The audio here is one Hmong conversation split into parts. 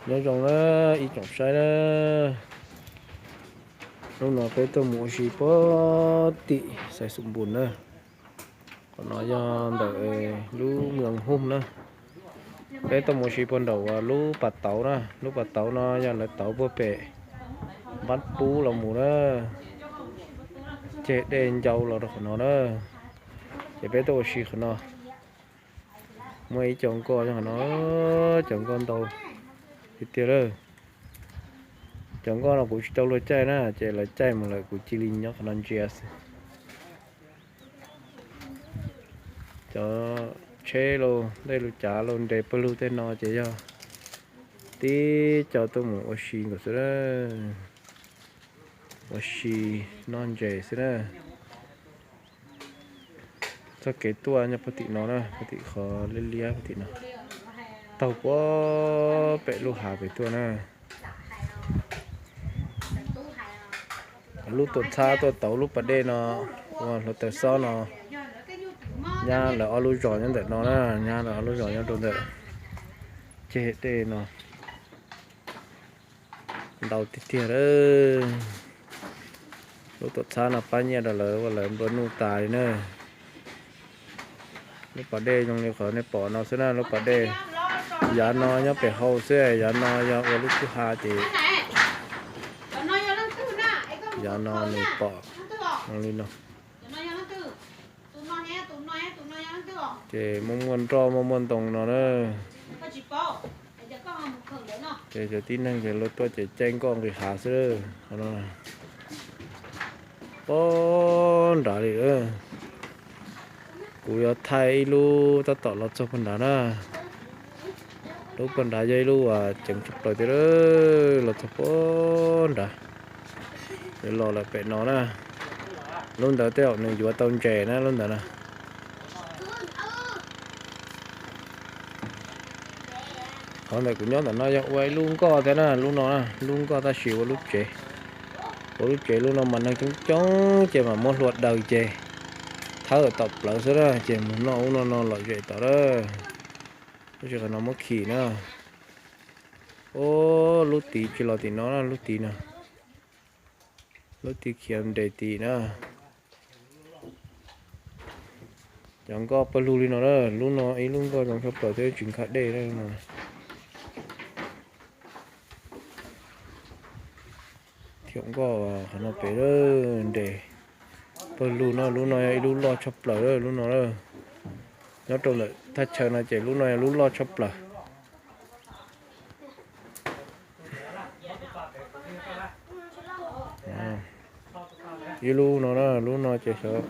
Nyob zoo na ib tsoom saib na, hnub no peb tuaj mus ua si puag tim Xais Xum Npus na. Qhov no yog ntawm lub Mws Hub na. Peb tuaj mus ua si puag nraum lub pas tauv na, lub pas tauv no yog lawv tauv puag pem Npab Pub los mus na. Ceg dej ncau los rau qhov no na. Ces peb tuaj ua si qhov no. Muaj ib co nkoj nyob qhov no, cov nkoj ntau tiag tiag lawm. Cov nkoj no kuv tsis tau luag caij na, ces lawv caij mus lawm kuv cia li nyob qhov no ntsia xwb. Cov tsheb los tej lus cav los nres pawg lug tej no ces yog tib co tuaj mus ua si nkaus xwb na. Ua si noj ntses xwb na. Txoj kev tuaj nyob puag tim no na, puag tim qhov liab liab puag tim no, taug puag pem lub hav pem tuaj na. Lub tuam txhab tuaj tauv lub pas dej no, ua hluav taws xob no, nyab lawv ob lub zos nyob ntawm no na, nyab lawv ob lub zos nyob rau ntawm ceg dej no. Ntau tiag tiag lawm. Lub tuam txhab no pab nyiaj rau lawv ua lawv nplua nuj tas li na. Lub pas dej zoo li qhov nej pom no xwb na, lub pas dej. Yav no nyob pem hauv xwb, yav no yog ua lub kwj ha ces yav no nws pom zoo li no. Ces muaj muaj nroj muaj muaj ntoo no na. Ces cov tib neeg ces luag tuaj ces caij nkoj nqis hav xwb. Puag nrad li. Kuv yuav thaij ib lub tab tom los txog puag nrad na. Lub puag nrad yog ib lub uas ceev tshaj plaws tiag, los txog puag nrad. Yuav los lawm pem no na. Lub ntawd tej zaum nws yuav tau ntses na lub ntawd na. Qhov ntawm kuv nyob ntawm no yog ua ib lub nkoj thiab na, lub no na, lub nkoj tab sis ua lub tsev. Ua lub tsev lub no mas neeg coob coob ces mas muab hlua daws ces thawb tom plawv xwb na, ces mus noj ub noj no lom zem tom lawm. Lub tsev qhov no muab khi na. Ub, lub tid tsis los tim no na, lub tid no. Lub tid khiav nres tid na. Cov nkoj pawg lug li no na, lub no ib lub nkoj zoo tshaj plaws thiab tsis nkag dej no. Thiab nkoj qhov no pem nres pawg lug no, lub no yog ib lub loj tshaj plaws lub no. Nyob rau ntawm thaj chaw no ces lub no yog lub loj tshaj plaws. Ib lub no na, lub no ces xyov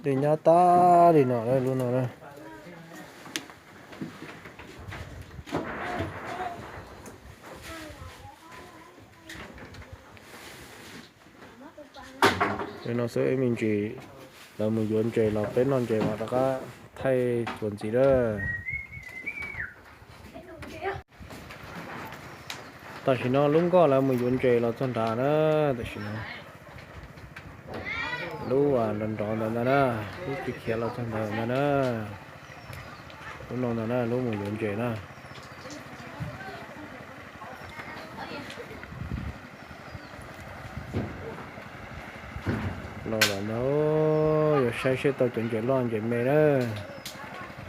dej nyab tag li no lub no na. No xwb ib me ntsis lawv mus yuav ntses los peb noj ntses mas rov qab thaij txuas ntxiv lawm. Tam sim no lub nkoj lawv mus yuav ntses los txog nrad na, tam sim no. Lub nrov nrov ntawd ntag na, lub tsis khiav los txog ntawd ntag na. Lub no ntag na, lub mus yuav ntses na. Los lawm ntag, yuav saib seb tau cov ntses loj ntses me na,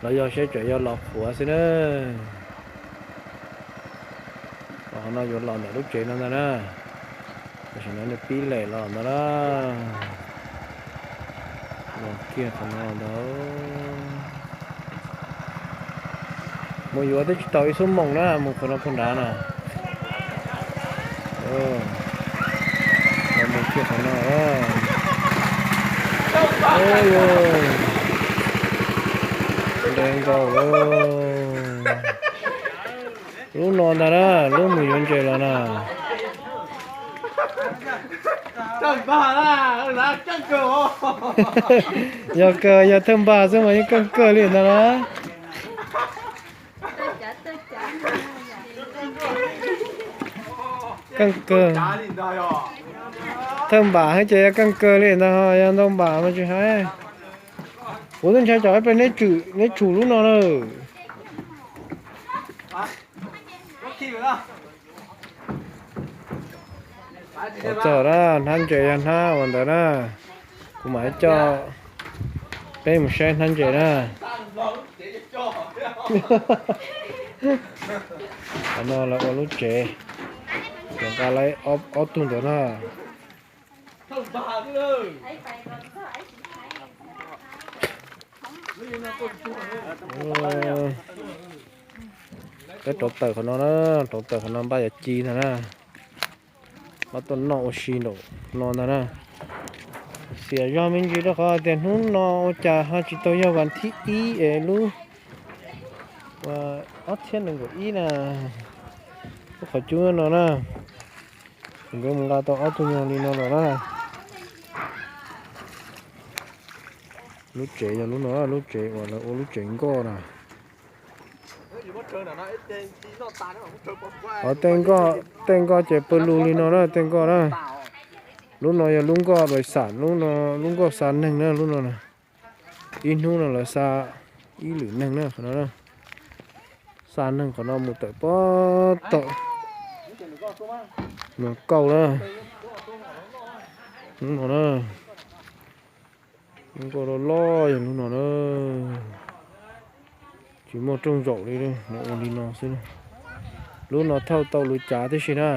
los yog seb tseem yog los qhuav xwb na. Qhov no yuav los ntawm lub tsev no ntag na. Tam sim no nws pib lem los ntag na. Los kiag qhov no ntag. Mus yuav twb tsis tau ib xuab moos na, mus qhov no puag nrad na. Los mus kiag qhov no. Nres nkaus. Lub no ntag na, lub mus yuav ntses los na. Yog kawg, yog thawj npag xwb mas yeej keej kawg li ntag na. Keej kawg. Thawj npam thiab ces yog keej kawg li ntag, yog ntau npam mas tsis hais. Kuv twb ntshai tsam ib pliag neb tshum lub no na. Ua txog na, hnab ntses yog hnab uas ntawd na. Kuv mam coj peb mus saib hnab ntses na. Qhov no lawv ua lub tsev, ces nqa lawv ob tug ntawd na. Peb rauv taws qhov no na, rauv taws qhov no npaj yuav ci ntag na. Pab tuaj noj ua si nraum no ntag na. Xiam zog me ntsis rau qhov tias hnub no ua cas ho tsis tau yog vas thib ib es lub ob txhiab nees nkaum ib na. Lub qhov cub no na, nkawd mus nqa tau ob tug nyuag li no lawm na. Lub tsev yog lub no, lub tsev uas lawv ua lub tsev nkoj na. Tej nkoj ces pawg lug li no na, tej nkoj na. Lub no yog lub nkoj lawv xam, lub nkoj xa neeg na, lub no na. Ib hnub no lawv xa ib lwm neeg na, qhov no na. Xa neeg qhov no mus tawm pob tom Nus Kauj na. Lub no na, lub nkoj loj loj yog lub no na. Tsis muaj rooj zaum li, ua li no xwb. Lub no thauj tau lub cav tib si na.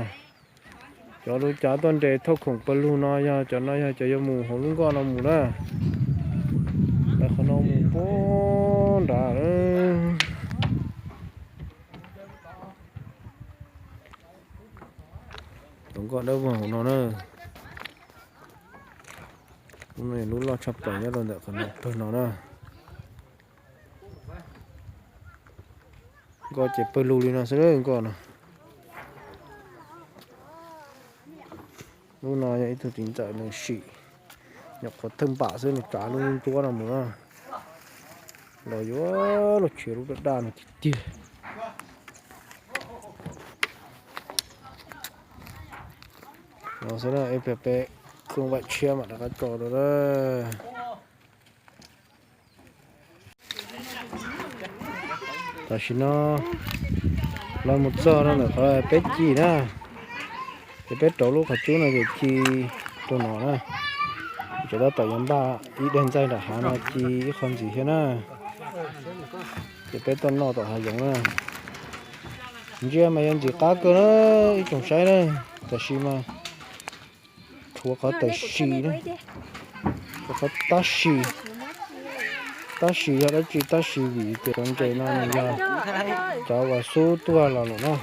Cov lub cav tuaj nres thauj khoom pawg lug no yog cov no yog cov yuav mus hauv lub nkoj no mus na. Lawv qhov no mus puag nrad. Cov nkoj dawb vog hauv no na. Lub no lub loj tshaj plaws nyob rau ntawm qhov no pawg no na. Nkoj ces pawg lug li no xwb, nkoj no. Lub no yog ib tug txiv ntxawm nws sim nyuam qhuav thawj npam xwb nws tsav lub ncuab no mus na. Los yuav luag tshiav lub daj daj no tiag tiag. No xwb na, ib pliag peb khooj vaj tshiab mam rov qab tso rau na. Tam sim no lawv mus txog rau ntawm qhov peb ci na, ces peb rauv lub qhov cub no ces ci rau no na. Ces tab tom yuav npaj ib daig ntxaij nram hav no ci ib qho ntxiv thiab na. Ces peb tuaj noj tom hav zoov na. Ntsia mas yog ntxim qab kawg na, ib tsoom saib na. Tam sim mas tshuav qhov tawm sim na, tshuav qhov tab sis, tab sis yog dab tsi tab sis vim tias cov ntses no nws yog cov uas xub tuag los lawm na.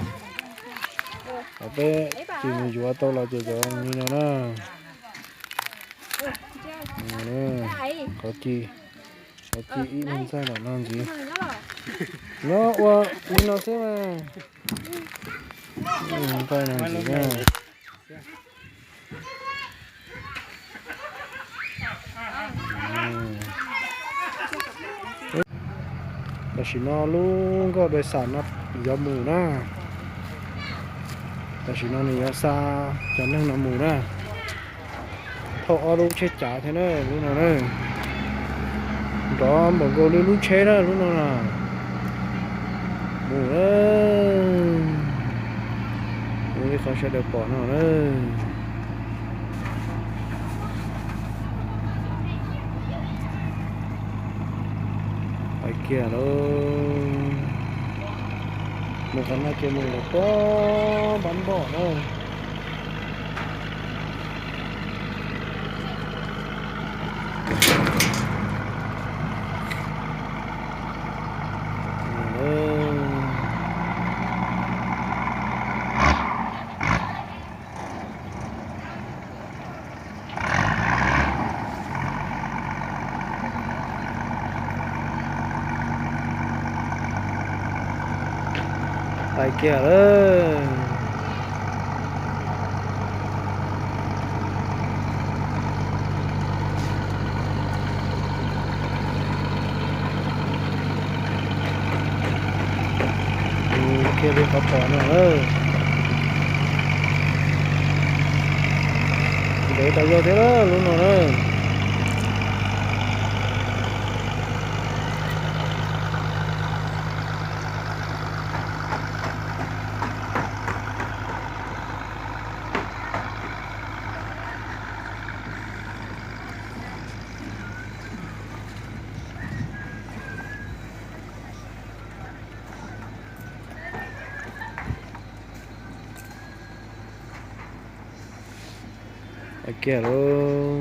Peb tsis mus yuav tau los ces cov li no na. Qhov ci, qhov ci ib leeg txaij nram no ntxiv. Nyob ua li no xwb mas. Nqaij no ntxiv na. Tam sim no lub nkoj dai xam no yuav mus na. Tam sim no nws yuav xa cov neeg no mus na. Thauj ob lub tsheb cav thiab na, lub no na. Nrov npaum nkaus li lub tsheb na, lub no na. Mus na. Mus li qhov sawv daws pom no na. Pais kiag lauj. Mus qhov no ces mus lawm puag npab npoj na. Pais kiag lawm. Kiag li qhov pom no lawm. Ntev tas zog thiab lub no na. Kiag lauj.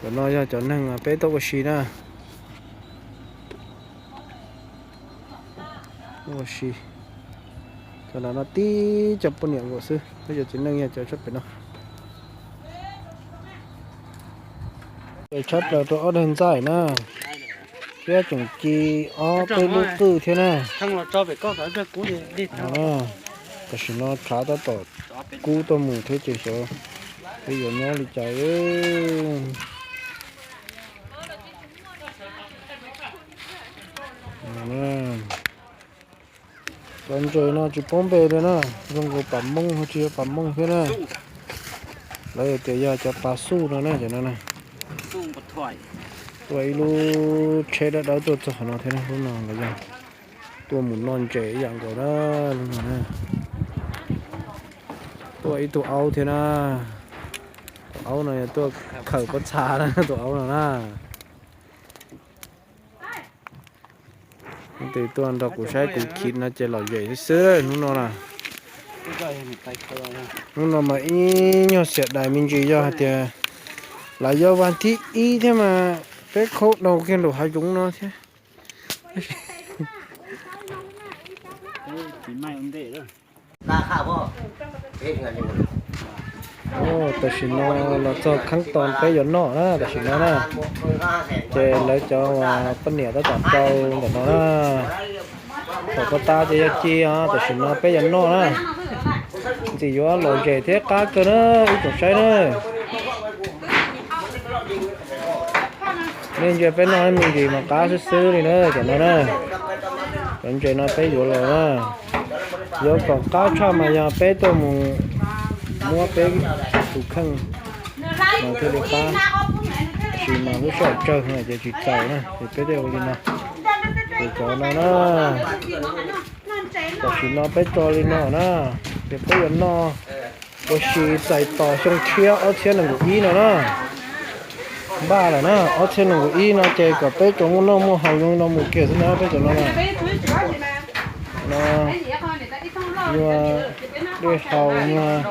Cov no yog cov neeg peb tuaj ua si na. Ua si. Cov no tib cov poj niam nkaus xwb, peb cov txiv neej yog cov tshaj plaws no. Tshaj plaws rau ob daig ntxaij na, thiab tseem ci ob peb lub qwj thiab na. Tam sim no tshav tab tom kub tuaj mus thiab ces xyov peb yuav nyob li cas. Cov ntses no tsis paub npe li na, zoo nkaus pas mooj ho tsis yog pas mooj thiab na. Lawv tias yog cov pas xuj no na, cov no na. Tuaj ib lub tsheb dawb dawb tuaj txog qhov no thiab na, lub no los yog tuaj mus noj ntses ib yam nkaus na, lub no na. Tuaj ib tug aub thiab na. Tus aub no yog tuaj khawm pob txha na, tus aub no na. Tus tuaj nrog kuv saib kuv khiv no ces lom zem xwb xwb hnub no na. Hnub no mas ib nyuag xiam dais me ntsis yog hais tias lawv yuav vas thib ib thiab mas peb khaub dhau kiag lub hav zoov no thiab. Tam sim no los txog kheeb tos peb yuav noj na, tam sim no na. Ces lawv cov poj niam tab tom rau ntawm no na. Thaum pov tas ces yog ci os, tam sim no peb yuav noj na. Ntxim yuav lom zem thiab qab kawg na, ib tsoom saib na. Nej ntsia peb noj me ntsis mas qab xwb xwb li na, cov no na. Cov ntses no peb yuav los na. Yuav kom qab tshaj mas yog peb tuaj mus muab peb tus kheej mas thiaj li qab. Tab sis mas lub sij hawm tsawg no ces tsis txaus na, ces peb thiaj ua li no. Ces cov no na, tam sim no peb tso li no na, ces peb yuav noj ua si txais tos xyoo tshiab ob txhiab nees nkaum ib no na. Npaj lawm na, ob txhiab nees nkaum ib no ces kom peb tsuas muaj noj muaj haus zoo no mus kiag xwb na, peb cov no na. No, nyuag dej haus, nyuag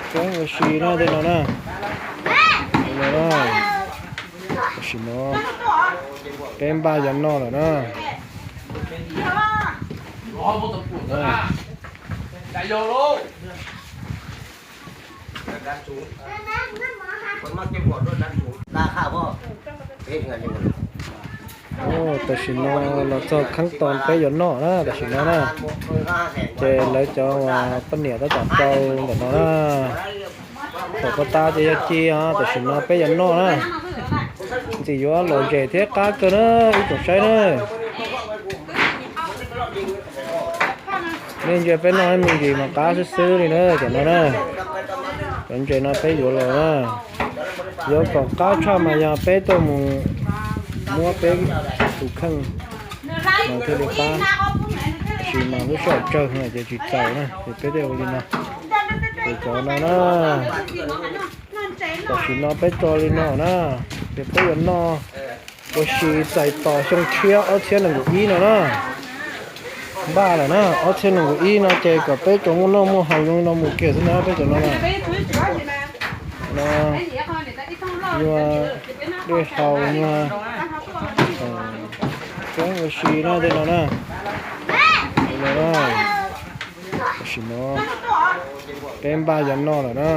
txeeb ua si na, tej no na. Tam sim no peb npaj yuav noj lawm na. Tam sim no los txog kheeb tos peb yuav noj na, tam sim no na. Ces lawv cov poj niam tab tom rau ntawm no na. Thaum pov tas ces yog ci os, tam sim no peb yuav noj na. Ntxim yuav lom zem thiab qab kawg na, ib tsoom saib na. Nej ntsia peb noj me ntsis mas qab xwb xwb li na, cov no na. Cov ntses no peb yuav los na. Yuav kom qab tshaj mas yog peb tuaj mus muab peb tus kheej mas thiaj li qab. Tab sis mas lub sij hawm tsawg no ces tsis txaus na, ces peb thiaj ua li no. Ces cov no na, tam sim no peb tso li no na, ces peb yuav noj ua si txais tos xyoo tshiab ob txhiab nees nkaum ib no na. Npaj lawm na, ob txhiab nees nkaum ib no ces kom peb tsuas muaj noj muaj haus zoo no mus kiag xwb na, peb cov no na. No, nyuag dej haus, nyuag txeeb ua si na, tej no na. Tam sim no peb npaj yuav noj lawm na.